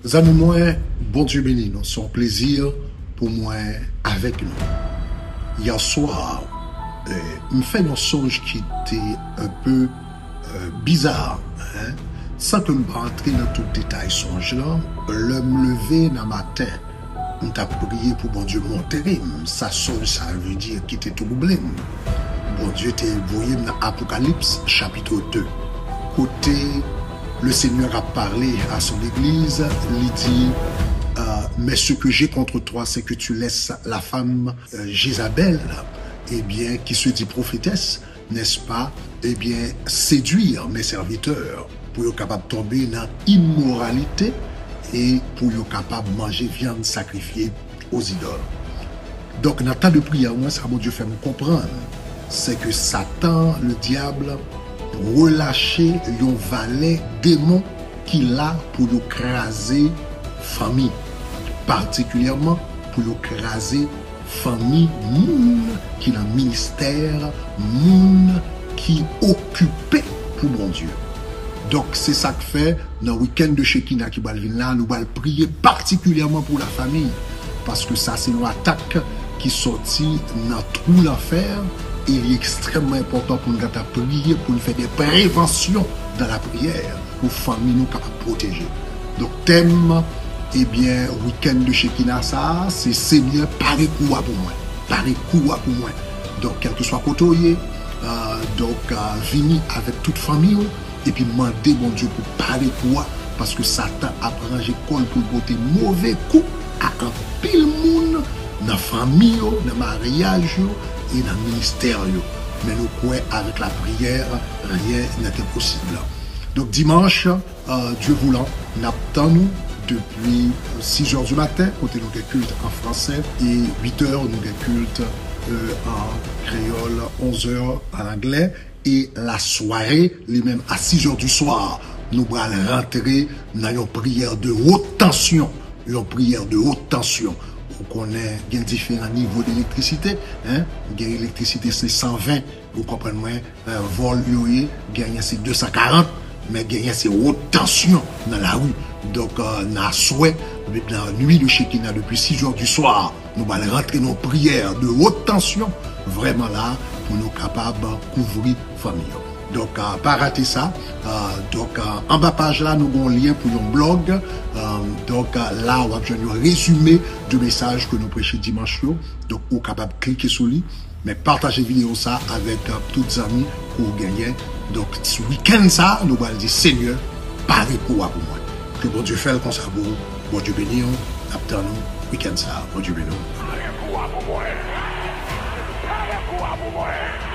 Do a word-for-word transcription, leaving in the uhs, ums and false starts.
Zanmi mwen, Bondye beni nou. Se yon plezi pou mwen avèk nou. Yè swa, eh, m fè yon sonj ki te un peu, eh, bizarre, hein. San ke m pa antre nan tout detay sonj lan, lè m leve nan maten, m t ap priye pou Bondye montre m sa sonj sa vle di ki te twouble m. Bondye te voye m nan Apokalips chapit de, kote le Seigneur a parlé à son église, li di, euh, mais ce que j'ai contre toi, c'est que tu laisses la femme, euh, Jézabèl, eh bien, qui se dit prophétesse, n'est-ce pas, eh bien, séduire mes serviteurs, pou yo kapab tonbe nan imoralite e pou yo kapab manje vyann sakrifye aux idoles. Donk, nan tan de priyè mwen, sa Bondye fè m konprann, se ke Satan, le diable, relache yon valè demon ki la pou yo kraze fanmi, patikilyèman pou yo kraze fanmi moun ki nan ministè, moun ki okipe pou Bondye. Donk, se sa k fè, nan week-end de Shekinah ki pral vin la, nou pral priye patikilyèman pou lafanmi, paske sa se yon atak ki sòti nan twou lanfè, e li ekstrèmman enpòtan pou nou gentan priye, pou nou fè de prevansyon dan lapriyè, pou fanmi nou kapab pwoteje. Donk, tèm, ebyen, week-end de Shekinah sa a, se Senyè, pare kou a pou mwen. Pare kou a pou mwen. Donk, kèlkeswa kote w ye, euh, donk, euh, vini avèk tout fanmi w, epi mande Bondye pou pare kou a, paske Satan ap ranje kò l pou l pote move kou a anpil moun nan fanmi yo, nan maryaj yo e nan ministè yo. Men nou kwè avèk lapriyè, rien n'est impossible. Donk, dimanch, euh, Dieu voulant, n ap tann nou depi, euh, six heures du matin, kote nou gen kilt an fransè, e huit heures, nou gen kilt, euh, an kreyòl, onze heures an anglè, e lasware, li menm, à six heures du soir, nou pral rantre nan yon priyè de haute tension, yon priyè de haute tension. Ou konnen gen diferan nivo d'elektrisite, hein? Gen elektrisite se san ven, ou konprann mwen, euh, vòl yo ye, genyen se de san karant, men genyen se wot tansyon nan lari. Donk, euh, nan aswè, nan nuit de Shekinah, depi six heures du soir, nou pral rantre nan priyè de haute tension, vrèman la, pou nou kapab kouvri fanmi yo. Donk, euh, pa rate sa. Euh, donk, euh, anba paj la, nou gen yon lyen pou yon blòg. Euh, donk, euh, la, w ap jwenn yon rezime de mesaj ke nou preche dimanch yo. Donk, ou kapab klike sou li. Men pataje videyo sa avèk, euh, tout zanmi ke w genyen. Donk, weekend sa, nou pral di, Senyè, pare kou a pou mwen. Ke Bondye fè l konsa pou ou. Bondye beni w. N ap tann ou weekend sa. Bondye beni w. Pare kou a pou mwen. Pare kou a pou mwen.